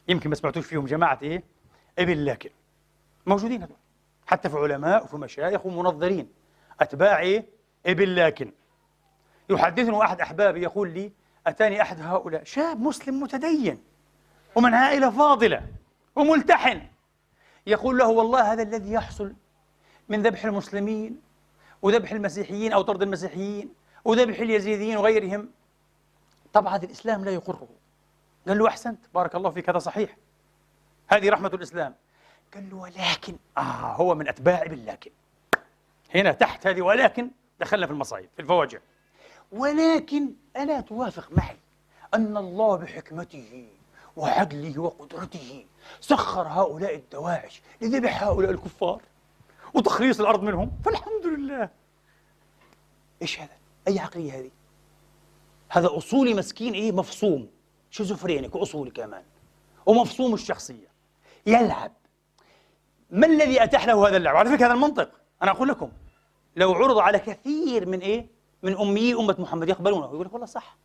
يمكن ما سمعتوش فيهم، جماعة إيه؟ ابن لاكن موجودين هذول، حتى في علماء وفي مشايخ ومنظرين أتباع إيه؟ ابن لاكن. يحدثني أحد أحبابي يقول لي أتاني أحد هؤلاء، شاب مسلم متدين ومن عائلة فاضلة وملتحن، يقول له والله هذا الذي يحصل من ذبح المسلمين وذبح المسيحيين أو طرد المسيحيين وذبح اليزيديين وغيرهم، طبعا الإسلام لا يقره. قال له أحسنت بارك الله فيك، هذا صحيح، هذه رحمة الإسلام. قال له ولكن، هو من أتباع ابن لاكن. هنا تحت هذه ولكن دخلنا في المصايب في الفواجع. ولكن ألا توافق معي أن الله بحكمته وعدله وقدرته سخر هؤلاء الدواعش لذبح هؤلاء الكفار وتخليص الأرض منهم، فالحمد لله. إيش هذا؟ أي عقلية هذه؟ هذا أصولي مسكين إيه؟ مفصوم، شيزوفرينيك وأصولي كمان، ومفصوم الشخصية، يلعب. ما الذي أتاح له هذا اللعب؟ على فكرة هذا المنطق أنا أقول لكم لو عرض على كثير من إيه؟ من أميي أمة محمد يقبلونه، يقول لك والله صح،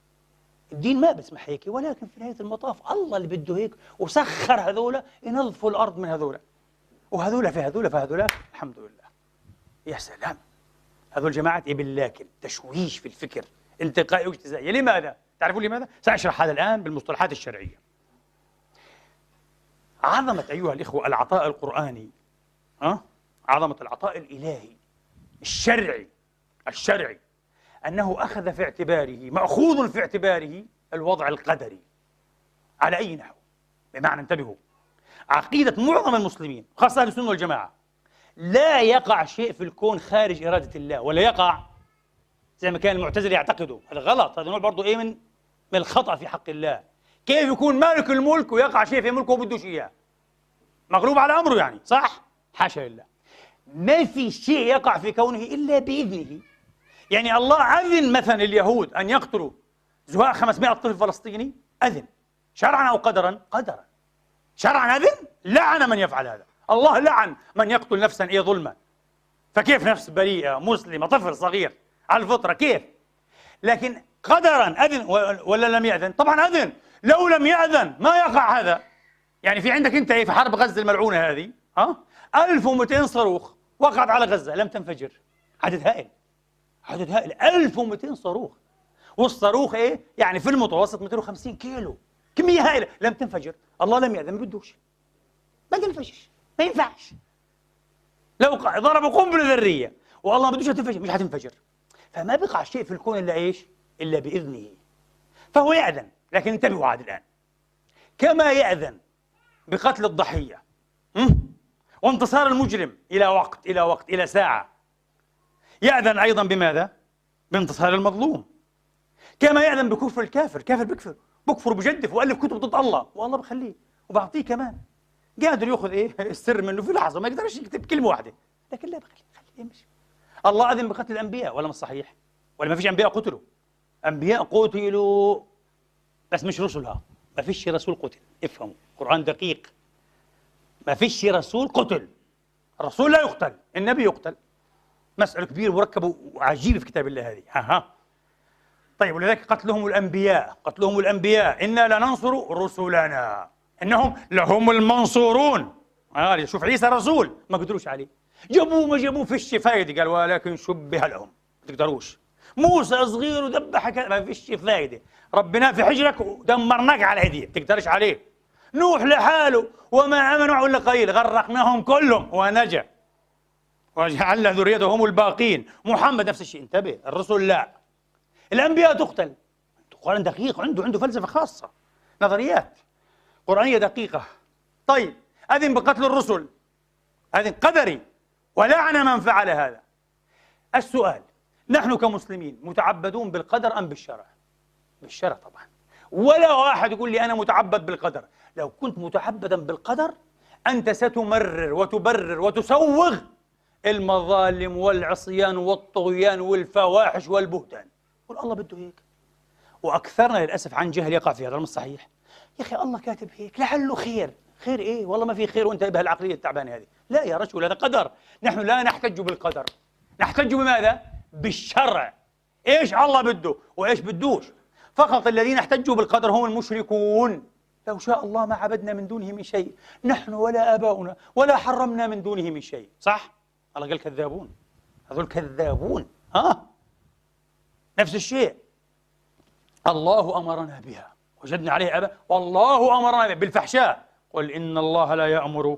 الدين ما بسمح هيك، ولكن في نهاية المطاف الله اللي بده هيك وسخر هذولا ينظفوا الأرض من هذولا، وهذولا في هذولا فهذولا الحمد لله. يا سلام، هذول جماعة ابن لاكن، تشويش في الفكر، انتقائي واجتزائي. لماذا؟ تعرفون لماذا؟ سأشرح هذا الآن بالمصطلحات الشرعية. عظمة أيها الإخوة العطاء القرآني، عظمة العطاء الإلهي الشرعي، الشرعي أنه أخذ في اعتباره، مأخوذ في اعتباره الوضع القدري. على أي نحو؟ بمعنى انتبهوا، عقيدة معظم المسلمين خاصة أهل السنة والجماعة، لا يقع شيء في الكون خارج إرادة الله، ولا يقع زي ما كان المعتزلة يعتقدوا. هذا غلط، هذا نوع برضه إيه من الخطأ في حق الله. كيف يكون مالك الملك ويقع شيء في ملكه وبدوش إياه؟ مغلوب على أمره يعني، صح؟ حاشا لله. ما في شيء يقع في كونه إلا بإذنه. يعني الله أذن مثلا اليهود أن يقتلوا زهاء 500 طفل فلسطيني، أذن شرعا أو قدرا؟ قدرا. شرعا أذن؟ لعن من يفعل هذا، الله لعن من يقتل نفسا إيه ظلما، فكيف نفس بريئة مسلمة طفل صغير على الفطرة كيف؟ لكن قدرا أذن ولا لم يأذن؟ طبعا أذن. لو لم يأذن ما يقع هذا. يعني في عندك أنت في حرب غزة الملعونة هذه، 1200 صاروخ وقعت على غزة لم تنفجر، عدد هائل، عدد هائل، 1200 صاروخ، والصاروخ ايه؟ يعني في المتوسط 250 كيلو، كمية هائلة، لم تنفجر، الله لم يأذن، ما بدوش، ما تنفجرش، ما ينفعش. لو ضربوا قنبلة ذرية والله ما بدوش تنفجر، مش حتنفجر. فما بقع شيء في الكون إلا ايش؟ إلا بإذنه. فهو يأذن، لكن انتبهوا عاد الآن، كما يأذن بقتل الضحية وانتصار المجرم إلى وقت، إلى وقت، إلى ساعة، يأذن أيضا بماذا؟ بانتصار المظلوم. كما يأذن بكفر الكافر، كافر بكفر، بكفر بجدف وألف كتب ضد الله، والله بخليه وبعطيه كمان، قادر يأخذ إيه؟ السر منه في لحظة، ما يقدرش يكتب كلمة واحدة، لكن لا بخليه، خليه يمشي. الله أذن بقتل الأنبياء ولا مش صحيح؟ ولا ما فيش أنبياء قتلوا؟ أنبياء قتلوا بس مش رسلها، ما فيش رسول قتل، افهموا، القرآن دقيق، ما فيش رسول قتل، الرسول لا يقتل، النبي يقتل. مسألة كبيرة مركبة وعجيبة في كتاب الله هذه. ها. طيب ولذلك قتلهم الأنبياء، قتلهم الأنبياء، إنا لننصر رسلنا إنهم لهم المنصورون. شوف عيسى رسول ما قدروش عليه، جابوه ما جابوه فيش فايدة، قال ولكن شبه لهم، ما تقدروش. موسى صغير وذبحك ما فيش فايدة، ربنا في حجرك ودمرناك على ايديه، ما تقدرش عليه. نوح لحاله وما آمنوا إلا قليل، غرقناهم كلهم ونجا وجعلنا ذريته هم الباقين. محمد نفس الشيء، انتبه، الرسل لا، الأنبياء تقتل. القرآن دقيق، عنده فلسفة خاصة، نظريات قرآنية دقيقة. طيب أذن بقتل الرسل، أذن قدري، ولعن من فعل هذا. السؤال، نحن كمسلمين متعبدون بالقدر أم بالشرع؟ بالشرع طبعا. ولا واحد يقول لي أنا متعبد بالقدر. لو كنت متعبدا بالقدر أنت ستمرر وتبرر وتسوغ المظالم والعصيان والطغيان والفواحش والبهتان. قل الله بده هيك. وأكثرنا للأسف عن جهل يقع في هذا، مش صحيح؟ يا أخي الله كاتب هيك لعله خير. خير إيه؟ والله ما في خير وأنت بهالعقلية التعبانة هذه. لا يا رجل، هذا قدر. نحن لا نحتج بالقدر، نحتج بماذا؟ بالشرع. إيش الله بده وإيش بدوش. فقط الذين احتجوا بالقدر هم المشركون. لو شاء الله ما عبدنا من دونه من شيء، نحن ولا آباؤنا، ولا حرمنا من دونه من شيء. صح؟ الله قال كذابون، هذول كذابون. ها؟ نفس الشيء، الله أمرنا بها وجدنا عليه آباء، والله أمرنا بها بالفحشاء، قل إن الله لا يأمر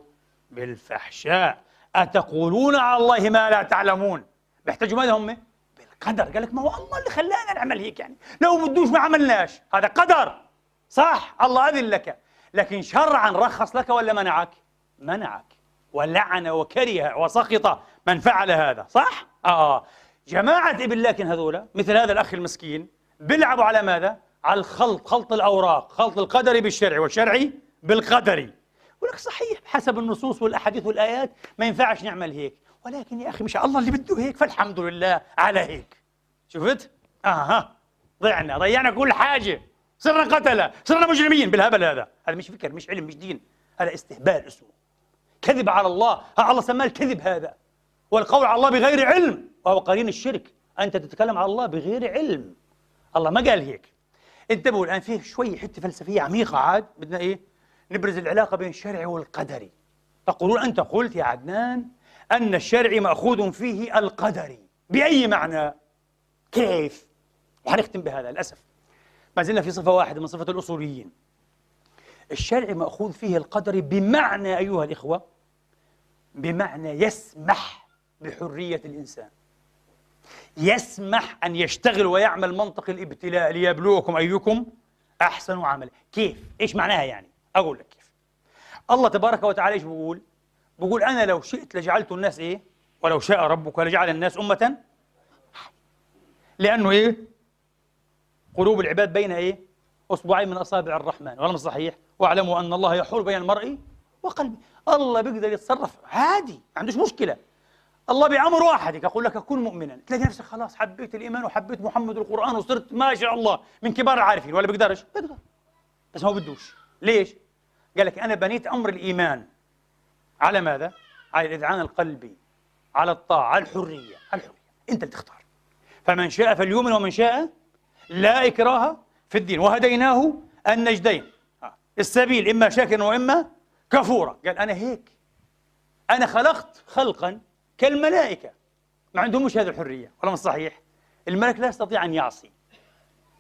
بالفحشاء أتقولون على الله ما لا تعلمون. بيحتاجوا ماذا هم؟ بالقدر. قال لك ما هو الله اللي خلانا نعمل هيك، يعني لو بدوش ما عملناش، هذا قدر. صح، الله أذن لك، لكن شرعا رخص لك ولا منعك؟ منعك، ولعن وكره وسخط من فعل هذا. صح؟ جماعة ابن لكن هذولا مثل هذا الأخ المسكين بيلعبوا على ماذا؟ على الخلط، خلط الأوراق، خلط القدري بالشرعي والشرعي بالقدري. يقول لك صحيح حسب النصوص والأحاديث والآيات ما ينفعش نعمل هيك، ولكن يا أخي مش الله اللي بده هيك، فالحمد لله على هيك. شفت؟ ضعنا، ضيعنا كل حاجة، صرنا قتلة، صرنا مجرمين بالهبل هذا. هذا مش فكر، مش علم، مش دين، هذا استهبال اسمه، كذب على الله. الله سماه الكذب هذا، والقول على الله بغير علم، وهو قرين الشرك. أنت تتكلم على الله بغير علم، الله ما قال هيك. انتبهوا الآن، فيه شوي حتة فلسفية عميقة، عاد بدنا إيه؟ نبرز العلاقة بين الشرع والقدري. تقولون أنت قلت يا عدنان أن الشرع مأخوذ فيه القدري، بأي معنى؟ كيف؟ وحنختم بهذا للأسف، ما زلنا في صفة واحدة من صفة الأصوليين. الشرع مأخوذ فيه القدري بمعنى أيها الإخوة، بمعنى يسمح بحرية الإنسان، يسمح أن يشتغل ويعمل منطق الابتلاء ليبلوكم أيكم أحسن عملا. كيف؟ إيش معناها يعني؟ أقول لك كيف. الله تبارك وتعالى إيش بيقول؟ بيقول أنا لو شئت لجعلت الناس إيه؟ ولو شاء ربك لجعل الناس أمة، لأنه إيه؟ قلوب العباد بين إيه؟ أصبعين من أصابع الرحمن، ولا مش صحيح؟ واعلموا أن الله يحول بين المرء وقلبه. الله بيقدر يتصرف عادي، ما عندوش مشكلة. الله بأمر واحد يقول لك كن مؤمنا، تلاقي نفسك خلاص حبيت الإيمان وحبيت محمد والقرآن وصرت ما شاء الله من كبار العارفين، ولا بيقدرش؟ بيقدر، بس ما بدوش. ليش؟ قال لك أنا بنيت أمر الإيمان على ماذا؟ على الإذعان القلبي، على الطاعة، على الحرية، على الحرية، أنت اللي تختار. فمن شاء فليؤمن ومن شاء لا إكراه في الدين، وهديناه النجدين، السبيل إما شاكرا وإما كفورا. قال أنا هيك، أنا خلقت خلقا كالملائكة، ما عندهمش هذه الحرية، ولا مش صحيح؟ الملك لا يستطيع أن يعصي،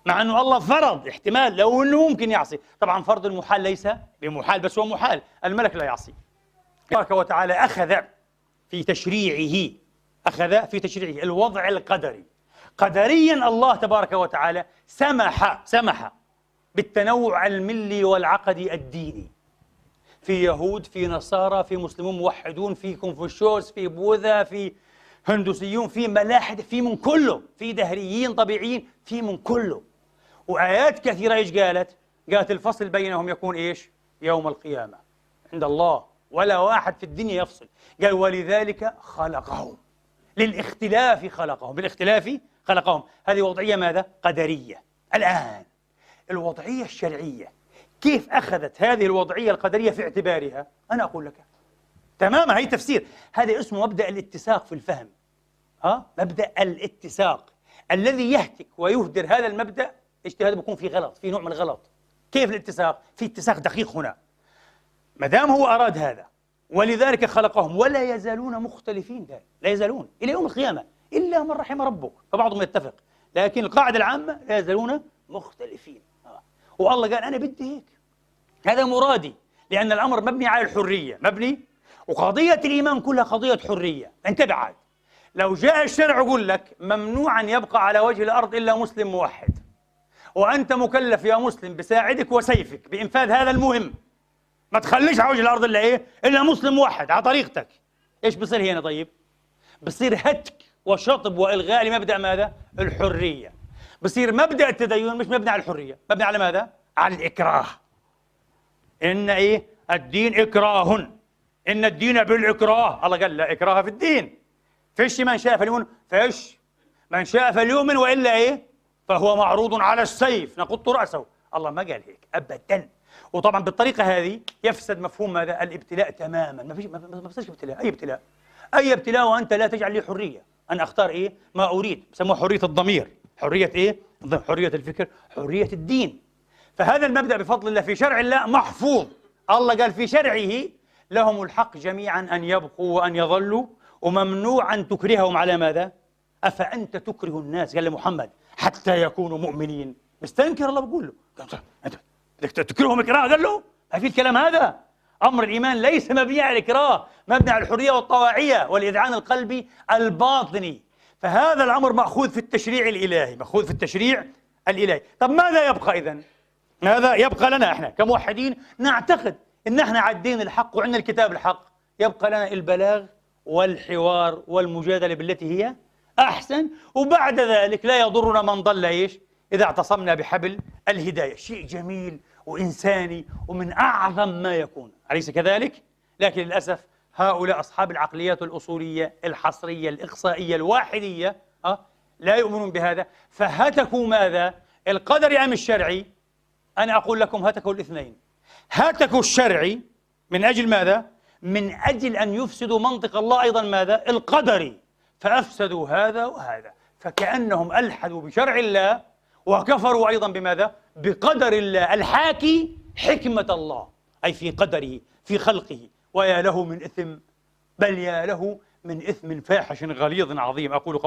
مع أنه الله فرض احتمال لو أنه ممكن يعصي. طبعا فرض المحال ليس بمحال، بس هو محال، الملك لا يعصي. تبارك وتعالى أخذ في تشريعه، أخذ في تشريعه الوضع القدري. قدريا الله تبارك وتعالى سمح بالتنوع الملي والعقدي الديني، في يهود، في نصارى، في مسلمون موحدون، في كونفوشيوس، في بوذا، في هندوسيون، في ملاحدة، في من كله، في دهريين طبيعيين، في من كله. وآيات كثيرة إيش قالت؟ قالت الفصل بينهم يكون إيش؟ يوم القيامة عند الله، ولا واحد في الدنيا يفصل. قال ولذلك خلقهم، للاختلاف خلقهم، بالاختلاف خلقهم. هذه وضعية ماذا؟ قدرية. الآن الوضعية الشرعية كيف أخذت هذه الوضعية القدرية في اعتبارها؟ أنا أقول لك تماما، هي تفسير، هذا اسمه مبدأ الاتساق في الفهم. مبدأ الاتساق الذي يهتك ويهدر هذا المبدأ اجتهاده بيكون في غلط، في نوع من الغلط. كيف الاتساق؟ في اتساق دقيق هنا. ما دام هو أراد هذا ولذلك خلقهم ولا يزالون مختلفين، لا يزالون إلى يوم القيامة إلا من رحم ربك، فبعضهم يتفق، لكن القاعدة العامة لا يزالون مختلفين. والله قال أنا بدي هيك، هذا مرادي، لأن الأمر مبني على الحرية، مبني، وقضية الإيمان كلها قضية حرية. انتبه عاد، لو جاء الشرع يقول لك ممنوع أن يبقى على وجه الأرض إلا مسلم موحد، وأنت مكلف يا مسلم بساعدك وسيفك بإنفاذ هذا المهم، ما تخليش على وجه الأرض إلا إيه؟ إلا مسلم موحد على طريقتك. إيش بصير هنا طيب؟ بصير هتك وشطب وإلغاء لمبدأ ماذا؟ الحرية. بصير مبدأ التدين مش مبني على الحرية، مبني على ماذا؟ على الإكراه. إن إيه؟ الدين إكراه، إن الدين بالإكراه. الله قال لا إكراه في الدين. فيش من شاء فليؤمن، فيش من شاء فليؤمن وإلا إيه؟ فهو معروض على السيف نقط رأسه. الله ما قال هيك أبدا. وطبعا بالطريقة هذه يفسد مفهوم ماذا؟ الابتلاء تماما. ما فيش، ما بصيرش ابتلاء، أي ابتلاء، أي ابتلاء وأنت لا تجعل لي حرية أن أختار إيه؟ ما أريد. بسموها حرية الضمير، حرية إيه؟ حرية الفكر، حرية الدين. فهذا المبدأ بفضل الله في شرع الله محفوظ. الله قال في شرعه لهم الحق جميعا أن يبقوا وأن يظلوا، وممنوع أن تكرههم على ماذا؟ أفأنت تكره الناس، قال لمحمد، حتى يكونوا مؤمنين. مستنكر الله بقول له أنت بدك تكرههم إكراه؟ قال له ما في الكلام هذا. أمر الإيمان ليس مبني على الإكراه، مبني على الحرية والطواعية والإذعان القلبي الباطني. فهذا الأمر مأخوذ في التشريع الإلهي، مأخوذ في التشريع الإلهي. طب ماذا يبقى إذن؟ ماذا يبقى لنا إحنا كموحدين نعتقد إن إحنا على الدين الحق وعندنا الكتاب الحق؟ يبقى لنا البلاغ والحوار والمجادلة بالتي هي أحسن، وبعد ذلك لا يضرنا من ضل إيش؟ إذا اعتصمنا بحبل الهداية. شيء جميل وإنساني ومن أعظم ما يكون، أليس كذلك؟ لكن للأسف هؤلاء أصحاب العقليات الأصولية الحصرية الإقصائية الواحدية لا يؤمنون بهذا، فهتكوا ماذا؟ القدري أم الشرعي؟ أنا أقول لكم هتكوا الاثنين. هتكوا الشرعي من أجل ماذا؟ من أجل أن يفسدوا منطق الله أيضا ماذا؟ القدري، فأفسدوا هذا وهذا، فكأنهم ألحدوا بشرع الله وكفروا أيضا بماذا؟ بقدر الله الحاكي حكمة الله، أي في قدره في خلقه. ويا له من إثم، بل يا له من إثم فاحش غليظ عظيم. أقول قولي